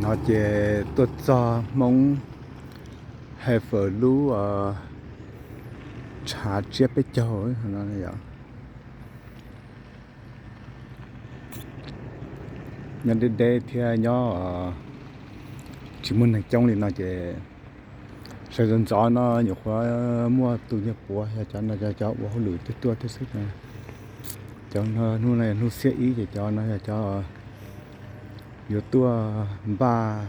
No ces tuaj txog Hmoob Heifer lub tshav tsiab peb caug no yom. Nyob deb deb thiab nyob tsis muaj neeg coob li no ces sawv ntxov ntxov no nyuam qhuav muaj tus nyuag puav yog cov no yog cov ua hauj lwm tuaj tuaj thiab xwb. Cov no hnub no hnub xiab ib ces cov no yog cov yuav tuaj npaj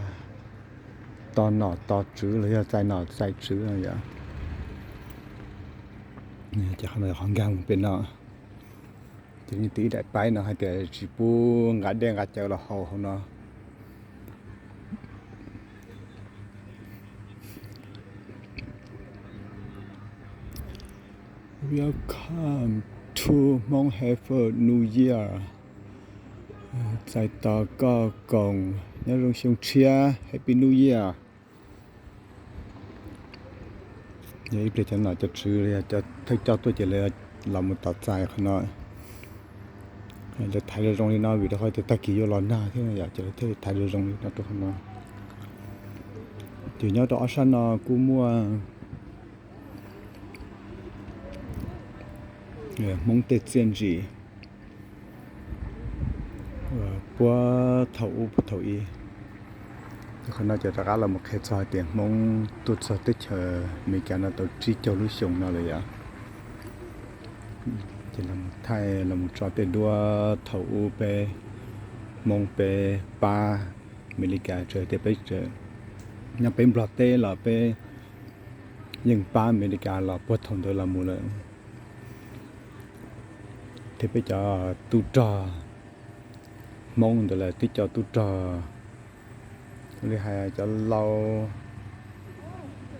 tos nom tos tswv los yog txais nom txais tswv no yom. Ces qhov no qhov nkag mus pem no. Ces nws tib daim paib no hais tias tsis pub nqa dej nqa cawv los haus hauv no. Welcome to Hmong Heifer New Year. Txais tos koj koom nyob zoo xyoo tshiab, Happy New Year. Yog ib pliag cov nom cov tswv los yog cov thawj coj tuaj ces lawv los mus tos txais qhov no. Lawv thaiv zoo zoo li no vim rau qhov tias tag kis yuav los nag thiab yom, ces lawv thiaj li thaiv zoo zoo li no rau qhov no. Ces nyob rau ob sab no kuj muaj Hmoob tej txiaj ntsim puag thaum ub puag thaum i. Qhov no ces rov qab los mus qhia txog hais tias Hmoob tuaj txog teb chaws Amelikas no tau tsib caug lub xyoo no lawm yom. Ces los mus thaij los mus tso tej duab thaum ub peb Hmoob peb pab Amelikas, txawm tias peb nyob peb Nplog teb los peb yeej pab Amelikas los puag thaum ntawd los mus lawm. Thiab peb cov tub rog Hmoob ntawd lawm tib co tub rog li hais cov laus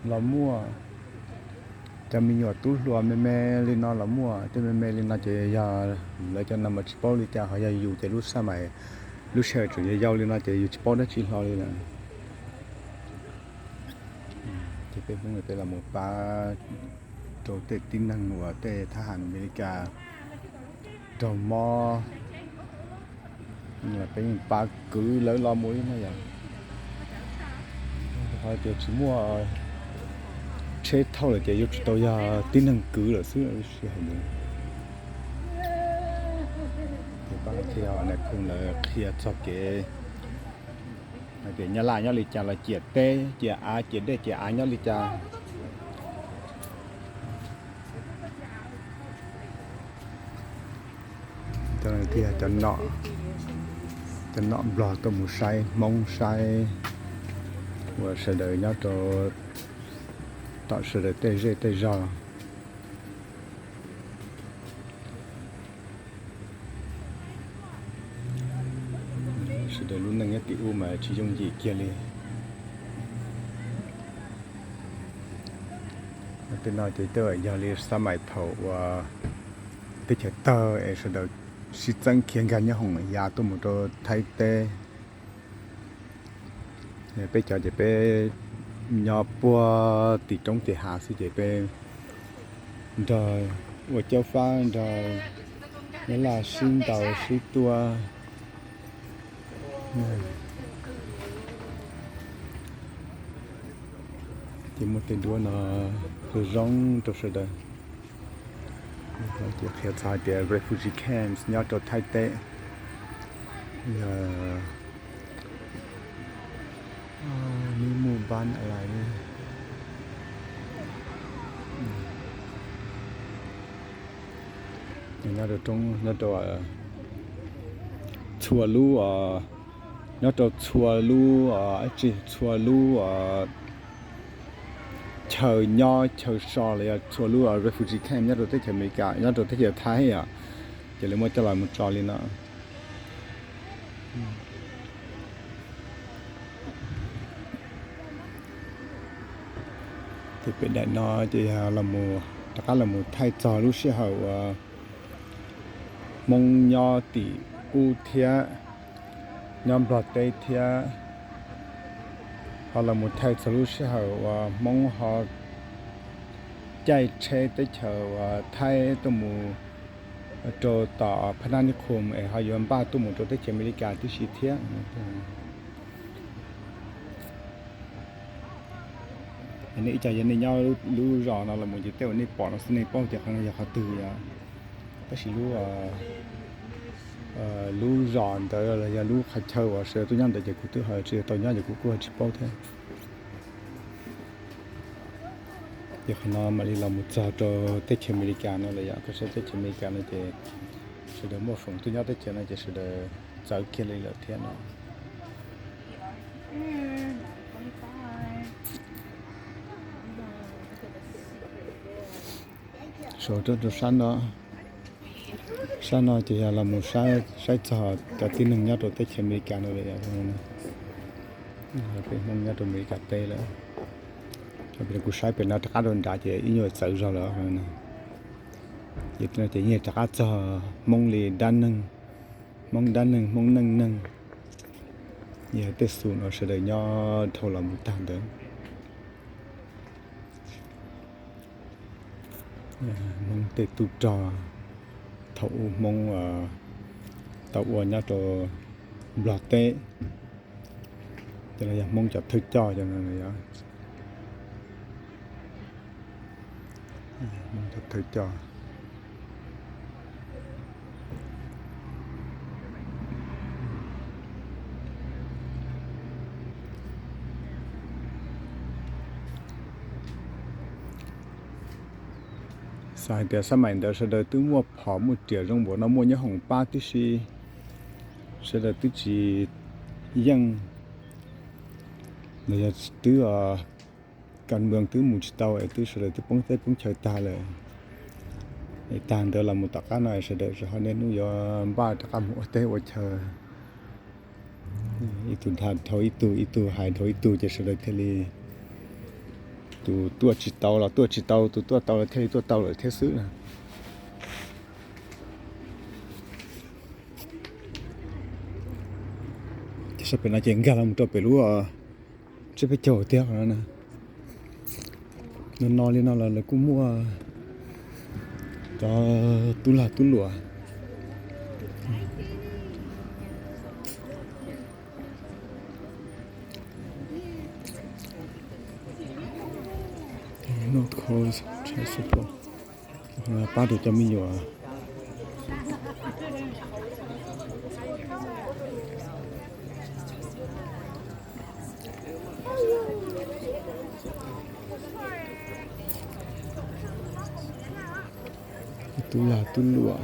los muaj, cov me nyuam tub hluas me me li no los muaj, tej me me li no ces yog lawv cov no mas tsis paub li cas, ho yog yus ces lub sij hawm, lub sij hawm tseem yau yau li no ces yus tsis paub dab tsi hlo li lawm. Ces peb Hmoob peb los mus pab rau tej tib neeg uas tej thab ham Amelikas raug mob, peb yeej pab kwv lawv los mus li no yom. Qhov tias tsis muaj tsheb thauj lawm ces yuav tsum tau yog tib neeg kwv lawm xwb. Sij hawm ntawd ces pab qhia, nais phoo lawv qhia txog kev hais tias Nyab Laj nyob li cas los ciam teb ciam av ciam dej ciam av nyob li cas. Cov no thiaj cov nom Nplog tuaj mus saib Hmoob saib uas sawv daws nyob rau tom sawv daws tej zej tej zog. Sawv daws lub neej nyob tim ub mas tsis yooj yim kiag li. Tej no ces twb yog li xab maim thaum uas teb chaws tawg es sawv daws sib txeeb khiav nkag nyob hoom yav tuaj mus rau Thaib teb. Peb cov ces peb nyob puag tim roob tim hav xwb ces peb nrog ua caub fab nrog Nyab Laj sib ntaus sib tua. Ces muaj tej duab no zoo zoo rau sawv daws. Ces qhia txog hais tias refugee camps nyob rau Thaib teb yog nib mus npab lais nyob rau roob, nyob rau txhua lub, nyob rau txhua lub, tsis txhua lub chaw nyob chaw so los yog txhua lub refugee camp nyob rau teb chaws Amelikas nyob rau teb chaws Thaib os, ces lawv muab coj los mus tso li no. Ces pem daim no ces yog los, rov qab los mus thaij txog lub sij hawm uas Hmoob nyob tim ub thiab nyob Nplog teb thiab, ho los mus thaij txog lub sij hawm uas Hmoob ho caij tsheb teb chaws uas Thaib tuaj mus rau tom Phab Nab Nib Khum es ho yuav npaj tuaj mus rau teb chaws Amelikas tib si thiab. Nej ib co yog nej nyob lub zos no los mus ces tej uas nej pom no xwb nej paub tias qhov no yog qhov twg yom. Tab sis lub, lub zos ntawd los yog lub qhov chaw uas sawv daws tuaj nyob ntawd ces kuv twb ho tsis tau nyob ces kuv kuj ho tsis paub thiab. Ces qhov no mam li los mus txog rau teb chaws Amelikas no lawm yom, koj saib teb chaws Amelikas no ces sawv daws muaj foom tuaj nyob teb chaws no ces sawv daws txawv kiag li lawm thiab no. Saum rau rau sab no, sab no ces yog los mus saib txog cov tib neeg nyob rau teb chaws Amelikas no lawm. Peb Hmoob nyob rau Amelikas teb lawm. Kuv saib pem no rov qab rau nrad ces ib nyuag txawv zog lawm. Ces no ces yeej rov qab txog Hmoob li dab neeg, Hmoob dab neeg, Hmoob neej neeg, yog tej xu no sawv daws nyob dhau los mus tag ntawd. Hmoob tej tub rog thaum ub Hmoob tau ua nyob rau Nplog teb, ces los yog Hmoob cov thawj coj cov no yog Hmoob cov thawj coj. Xav hais tias xab maim ntawd sawv daws twb muaj phom muaj riam zoo npaum no muaj nyob hoom pab tib si, sawv daws twb tsis yeej los yog twb kas moos twb mus tsis tau es twb sawv daws twb poob teb poob chaw tag lawm. Es tag ntawd los mus tom qab no sawv daws tsis ho niaj hnub yuav npaj rov qab mus ua teb ua chaw. Ib tug dag dhau ib tug, ib tug hais dhau ib tug ces sawv daws thiaj li, tus tuaj tsis tau los tuaj tsis tau, tus tuaj tau los thiaj li tuaj tau lawm thiab xwb na. Ces sab pem no ces nkag los mus rau pem lub tsiab peb caug tiag no na. No no li no los lawv kuj muaj cov tub lag tub luam. North Coast Child Support pab rau cov me nyuam. Tub lag tub luam.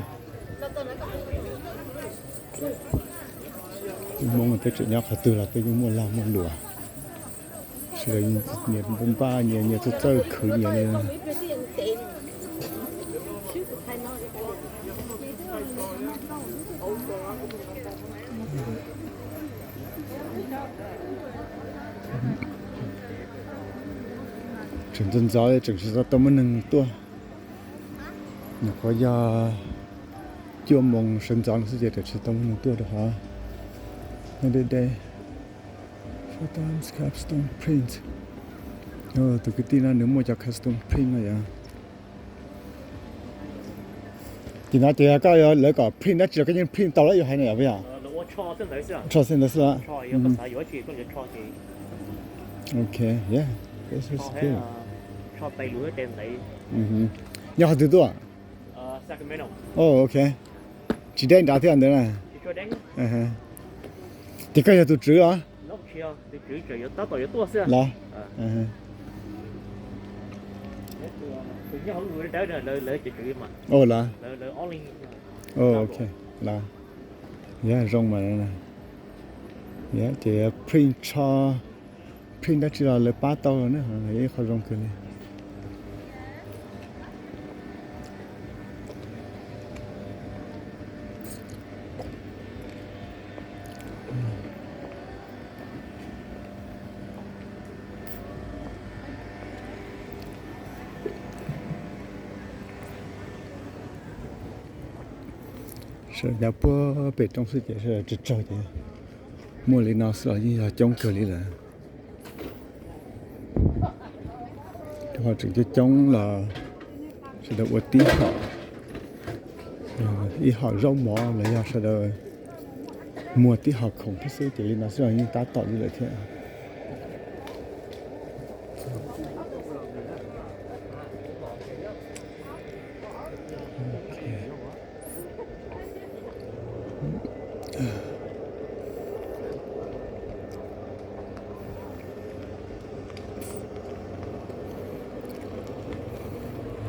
Tub Hmoob peb tseem nyob qhov twg los peb yeej muaj lag muaj luam. Sawv daws nyias npaj nyias, nyias txawj txawj khwv nyias li. Tseem ntxov ntxov tseem tsis tau muaj neeg tuaj. Nyuam qhuav yog cuaj moos sawv ntxov no xwb ces tseem tsis tau muaj neeg tuaj rau qhov. Another day. Four times capstone print. Tus kwv tij no nws muaj cov capstone print no yom. Ces no ces yog koj, lawv kom print dab tsi los koj yeej print tau lawm yuav hais no yom, puas yog? Tso xwb ntawd xwb. Ok, yeah. Nyob qhov twg tuaj? Oh, ok. Tsis deb nrad thiab ntawd na. Ces koj yog tus tswv los? Los. Oh, los. Oh, ok. Los. Yog zoo mas. Yog ces print tso, print dab tsi los lawv pab tau na, ib qho zoo kawg li. Sawv daws nyob puag pem roob xwb ces sawv daws tsaug tsaug ces muaj li no xwb los yeej yog coob kawg li lawm. Ho tseem coob coob los sawv daws ua tib hom, ib hom zaub mov los yog sawv daws muag tib hom khoom thiab xwb ces li no xwb los yeej tab tom li lawm thiab.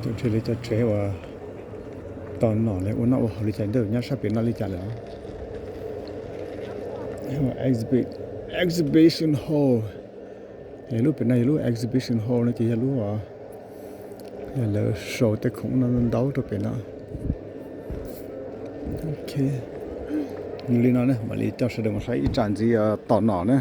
Cov tsev li cov tsev uas tos nom li ua noj ua haus li cas nyob sab pem no li cas lawm. Exhibi-, exhibition hall. Yog lub pem no yog lub exhibition hall no ces yog lub, yog lawv show tej khoom no ntau rau pem no. Ok, li no na mam li coj sawv daws mus saib ib tsam ntxiv tos nom na.